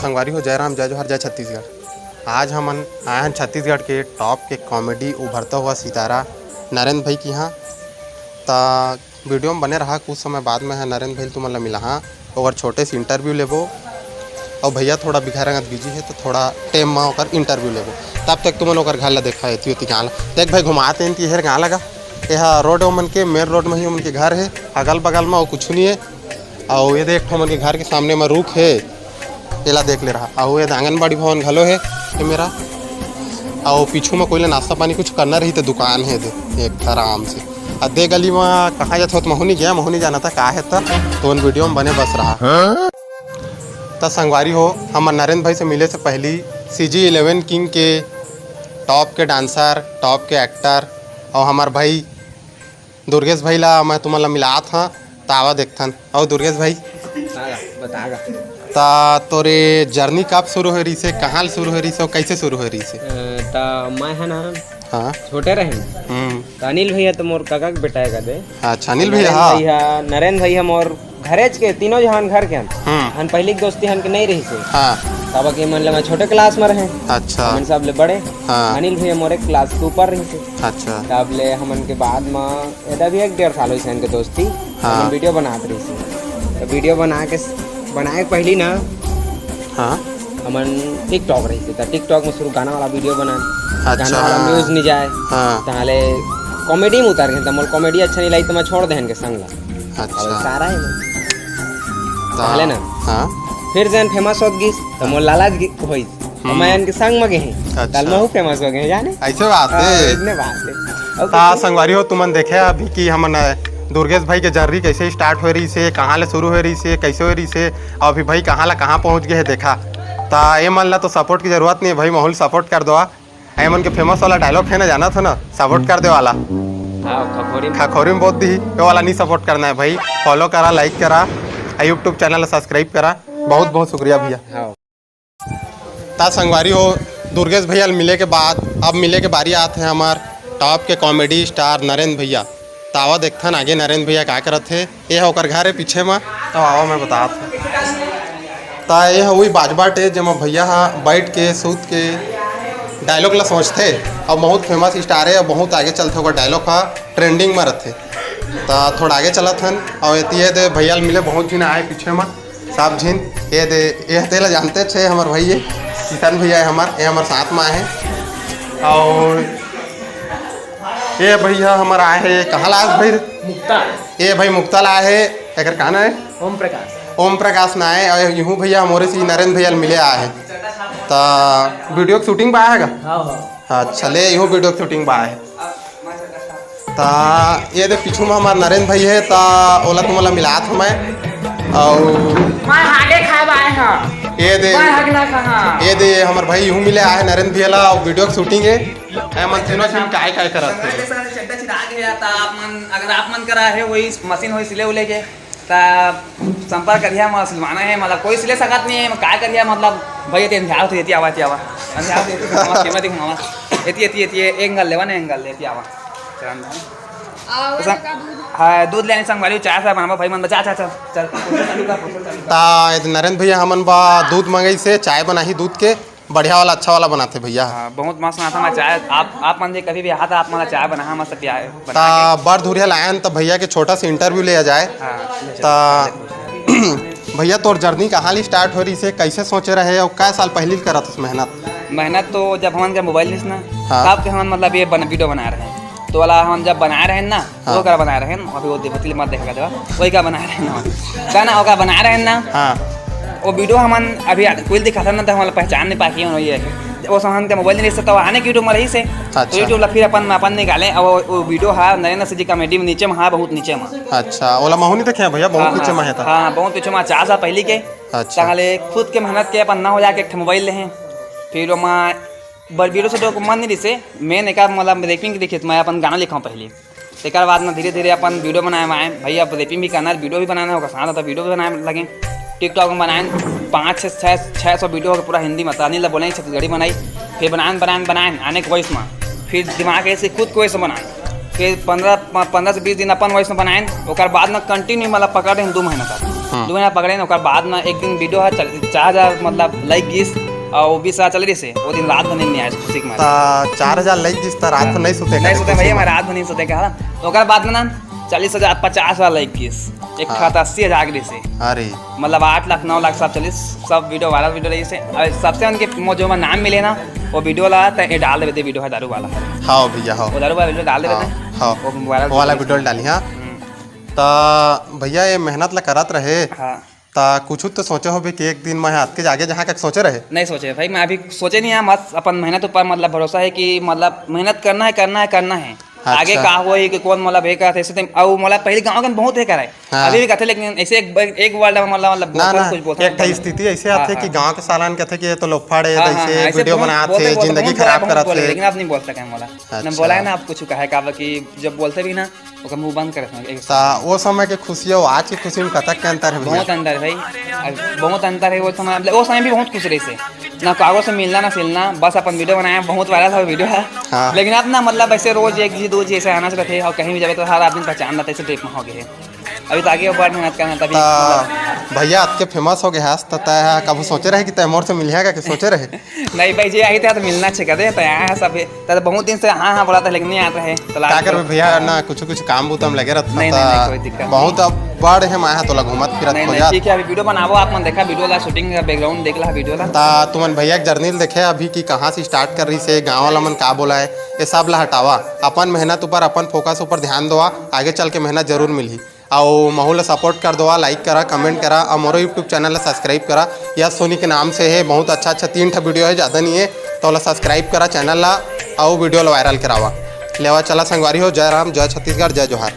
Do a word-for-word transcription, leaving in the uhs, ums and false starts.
संगवारी हो, जय राम, जय जोहार, जय छत्तीसगढ़। आज हमन आए हन छत्तीसगढ़ के top के comedy उभरता हुआ सितारा नरेंद्र भाई के यहाँ। त video में बने रहा, कुछ समय बाद में है नरेंद्र भाई तुमन ला मिलाहा, ओकर छोटे से interview लेबो। अउ भैया थोड़ा बिघा रंगत busy है, तो थोड़ा time में ओकर interview लेबो। तब तक तुमन ओकर घर ला देखा, एती ओती गाँव ला। देख भाई, घुमाते हैं, एहर गाँव लगा, एहा road ओमन के, main road में ही ओमन के घर है, अगल बगल में अउ कुछ नहीं है। अउ ये देख, हमन के घर के सामने में रुख हे, एला देख ले रहा। अउ ये आंगनबाड़ी भवन घलो हे, ये मेरा। अउ पीछू में कोई ला नाश्ता पानी कुछ करना रही, तो दुकान हे दे एक आराम से। अउ दे गली में कहाँ जात होत, महू नहीं गया, महू नहीं जाना था का हे, त तो उन video में बने बस रहा। त संगवारी हो, हमर नरेंद्र भाई से मिले से पहली CG Eleven King के top के dancer, top के actor अउ हमर भाई दुर्गेश भाई ला मैं तुमन ला मिलात हां, त आवा देखथन। अउ दुर्गेश भाई, हाँ, बता गा। त तोरे journey कब शुरू होय रहिसे, कहाँ ले शुरू होय रहिसे अउ कैसे शुरू होय रहिसे? अ, त मैं है ना, हाँ। छोटे रहेन। हम्म। त अनिल भैया तो मोर काका के बेटा है कदे। अच्छा, अनिल भैया, नरेंद्र हाँ। भैया, नरेंद्र भैया मोर घरेच के, तीनों जहान घर के हन। हम्म। हन पहली के दोस्ती हन के नहीं रहिसे। हाँ। तब के मन ले मैं छोटे class में रहे। अच्छा। हमन सब ले बड़े। हाँ। अनिल भैया मोर एक class के ऊपर रहिसे। अच्छा। तब ले हमन के बाद में एदा भी एक डेढ़ साल होइस इनके दोस्ती। हाँ। हमन video बनात रहिस। तो video बना के, बनाए के पहली ना, हाँ। हमन TikTok रहिस, तो TikTok में शुरू गाना वाला video बनान। अच्छा। गाना वाला views नहीं जाए। हाँ। ताले comedy में उतर गए, तो मोर comedy अच्छा नहीं लगी, तो मैं छोड़ देहन के संग ला। अच्छा। अब सारा है ना। ता-, ताले ना। हाँ। फिर जन famous होत गिस, तो मोर लालच गि-, होइस। तो हम्म। मैं इनके संग में गए। अच्छा। तल महू famous हो गए, जाने? ऐसे बात हाँ, है। इतने बात है। अब ता कुछ संगवारी हो, तुमन देखे अभी कि हमन, अ, दुर्गेश भाई के journey कैसे start होय रहिसे, कहाँ ले शुरू होय रहिसे, कैसे होय रहिसे, अउ अभी भाई कहाँ ला कहाँ पहुँच गए हे, देखा। ता ये मन ला तो support की जरूरत नहीं है भाई, महू ल support कर दो। आ, ये मन के famous वाला dialogue है ना, जाना था ना, support कर दे वाला। हाँ, खखोरी में। खखोरी में बहुत दी, ये वाला नहीं support करना है भाई। Follow करा, like करा, आ YouTube channel subscribe करा। बहुत बहुत शुक्रिया भैया। हाँ। ता संगवारी हो, दुर्गेश भैया ल मिले के बाद अब मिले के बारी आत हे हमार top के comedy star नरेंद्र भैया। त आवा देखथन आगे नरेंद्र भैया का करत हे। ये ह ओकर घर हे पीछे म, त आवा मैं बतात हूँ। त ये ह वही बाजबाट हे जेमा भैया ह बैठ के सूत के dialogue ला सोचथे अउ बहुत famous star हे अउ बहुत आगे चलथे, ओकर dialogue ह trending म रथे। त थोड़ा आगे चलत हन अउ एती ये दे भैया ल मिले बहुत झिन आए पीछे म। सब झिन, ये दे, ये तेला जानते छे, हमर भाई ये, किशन भैया है हमर, ये हमर साथ में आए हैं। और ये भैया हमर आए हैं, ये कहाँ ला आए भाई? मुक्ता। ये भाई मुक्ता ला आए हैं, एकर का नाम है? ओम प्रकाश। ओम प्रकाश ना आए, और यूं भैया हमरे सी नरेंद्र भैया मिले आए हैं। ता video के shooting बा आएगा? हाँ, हाँ। अच्छा, ले, इहो video के shooting बा आए। त ये दे पीछू में हमार नरेंद्र भाई है, त ओला तुमन ला मिलात हूँ मैं। अउ मैं हागे खाए बर आए हँव। ये दे, मैं हगना कहाँ? ये दे हमर भाई इहू मिले आए नरेंद्र भैया ला, अउ video के shooting है। ए मन तीनों झिन काय काय करत हे? चड्डा चिरा गया था, आप मन, अगर आप मन करा है वही मशीन होई सिले उले के, त संपर्क करिहा, मोला सिलवाना हे, मतलब कोई सिले सकत नहीं है, मैं का करिहा, मतलब भैया, ते अंधियावत हो, एती आवा, एती आवा, अंधियावत हो, एती घुमावा, कैमरा ते घुमावा, एती, एती, एती, एक एंगल लेवा ना, एंगल, एती आवा, चलन धान। आवा, संग-, का दूध? हाँ, दूध लेने संग वाली चाय साहब बनावा, भाई मन बचा, अच्छा, अच्छा, चल, प्रोसेस चालू कर, प्रोसेस चालू कर। ता, ए नरेंद्र भैया, हमन बा दूध मंगाई से, चाय बनाही दूध के, बढ़िया वाला, अच्छा वाला बनाथे भैया। हाँ, बहुत मस्त बनाता मैं चाय। आप, आप मन जे कभी भी आहा त आप मन ला चाय बना, मस्त पिया, बना ता के। बड़ धुरिया लायन त भैया के छोटा सा interview ले जाए। हाँ, ले ता चलो। भैया, तोर journey कहाँ ले start हो रही से, कैसे सोचे रहे और कै साल पहले करत हस मेहनत? मेहनत तो जब हमन के मोबाइल नहीं ना, हाँ। तब के हमन मतलब ये बन-, video बना रहे हैं। तो वाला हम जब बना रहे हैं ना, हाँ। वो करा बना रहे हैं, अभी वो दे-, होती मत देखा देवा, वही का बना रहे हैं ना, गाना ओका बना रहे हैं ना। हाँ। वो video हमन अभी आ-, कोई दिखाता ना, तो हमन पहचान नहीं पाके, ये वो सामान के मोबाइल नहीं सकता, वो आने के YouTube में रही से, अच्छा। तो YouTube ला फिर अपन, अपन निकाले, और वो, वो video हा नरेंद्र सिंह जी comedy में नीचे में हा, बहुत नीचे में। अच्छा, ओला महू नहीं देखे हैं भैया, बहुत हाँ, नीचे हाँ, में है था। हाँ, बहुत पीछे में, चार साल पहले के। अच्छा। ताहले खुद के मेहनत के अपन ना हो जाके एक ठो मोबाइल ले हैं, फिर ओमा बर-, video से तो मन नहीं रिसे, main एका मतलब rapping के देखिए, तो मैं अपन गाना लिखाऊँ पहले। तेकर बाद में धीरे-धीरे अपन video बनाए वाए, भैया अब rapping भी करना है, video भी बनाना होगा, साथ साथ video भी बनाए लगे। TikTok में बनाए पाँच से छः, छः सौ video होगा पूरा हिंदी में, तो अनिल बोले छत्तीसगढ़ी बनाई, फिर बनाए, बनाए, बनाए, आने के voice में, फिर दिमाग ऐसे खुद के voice में बनाए, फिर पन्द्रह, प-, पन्द्रह से बीस दिन अपन voice में बनाए, ओकर बाद में continue मतलब पकड़ रहे दो महीना तक। हम्म। दू महीना पकड़े ना, ओकर बाद में एक दिन वीडियो ह चल-, चार हजार मतलब लाइक गिस, और बीस हजार चल रही से, वो दिन रात भर नींद नहीं आए खुशी के मारे। त चार हजार लाइक गिस त रात भर नहीं सुते नहीं करे सुते खुशी भैया, में। मैं रात भर नहीं सुते कहा। तो ओकर बाद में ना चालीस हजार, पचास हजार लाइक गिस, एक हाँ। खाता अस्सी हजार के से। अरे। मतलब आठ लाख, नौ लाख सब चलिस, सब वीडियो वायरल वीडियो रही से। और सबसे उनके मो-, जो मैं नाम मिले ना, वो वीडियो ला त ये डाल देवे थे, वीडियो है दारू वाला। हाँ भैया, हाँ। वो दारू वाला वीडियो डाल देवे हाँ, थे। हाँ। वो वायरल वो वाला वीडियो। वीडियो डाली, हाँ। हम्म। त भैया ये मेहनत ला करत रहे, हाँ। त कुछ तो सोचे होबे कि एक दिन मैं हाथ के जागे जहाँ का सोचे रहे? नहीं सोचे भाई, मैं अभी सोचे नहीं है, बस अपन मेहनत ऊपर मतलब भरोसा है कि मतलब मेहनत करना है, करना है, करना है। अच्छा। आगे का होई कि कौन मोला भे करत हे, ऐसे तो, अउ मोला पहले गाँव के बहुत हे करे। हाँ। अभी भी कथे, लेकिन ऐसे एक, एक वर्ड में मतलब, मतलब ना, बहुत ना, कुछ बोलते एक ठा स्थिति ऐसे हाँ, आथे कि हाँ। गाँव के सालान कथे कि ये तो लोफड़ हे, हाँ, हाँ, ऐसे हाँ, ऐसे वीडियो बहुत बनात बोलते, हे, बोलते, जिंदगी बहुत खराब बोला, करत बहुत बोले, हे। लेकिन आप नहीं बोल सके मोला। अच्छा। मैं बोला है ना, आप कुछ कहे का कि जब बोलते भी ना, ओकर मुंह बंद करे थे। त वो समय के खुशी अउ आज के खुशी में कतक के अंतर है भैया? बहुत अंतर है भाई, बहुत अंतर है। वो समय, मतलब, वो समय भी बहुत खुश रहे से, ना कागज से मिलना ना सिलना, बस अपन वीडियो बनाया, बहुत वायरल हो वीडियो है। हाँ। लेकिन अब ना, मतलब, ऐसे रोज एक जी दो जी ऐसे आना से रहते, और कहीं भी जावे तो हर आदमी पहचान लेते, ऐसे टाइप में हो गए है। अभी तो आगे और मेहनत करना, तभी त मतलब भैया, आज के फेमस हो गए हस, त तय कभू सोचे रहे कि तय मोर से मिलिया का, कि सोचे रहे? नहीं भाई जी, आई थे तो मिलना छे कदे, तो यहाँ सब, तो बहुत दिन से हाँ, हाँ बोला था, लेकिन नहीं आता है, तो का करबे भैया, ना कुछ, कुछ काम बूता में लगे रहता नहीं, था। नहीं, नहीं, कोई दिक्कत बहुत नहीं। अब बड़ है, मैं तोला घूमत फिरत नहीं, हो नहीं, जात। ठीक है, अभी वीडियो बनावो, आप मन देखा वीडियो ला, शूटिंग का बैकग्राउंड देख ला वीडियो ला। ता तुमन भैया के जर्नी ल देखे, अभी कि कहाँ से स्टार्ट कर रही से, गाँव वाला मन का बोला है, ये सब ला हटावा, अपन मेहनत ऊपर, अपन फोकस ऊपर ध्यान देवा, आगे चल के मेहनत जरूर मिलही। अउ महू ला सपोर्ट कर देवा, लाइक करा, कमेंट करा, अउ मोरो YouTube चैनल ला सब्सक्राइब करा। यश सोनी के नाम से है, बहुत अच्छा अच्छा तीन ठा वीडियो है, ज़्यादा नहीं है, तो ओला सब्सक्राइब करा चैनल ला, अउ वीडियो ला वायरल करावा। लेवा चला संगवारी हो, जय राम, जय छत्तीसगढ़, जय जोहार।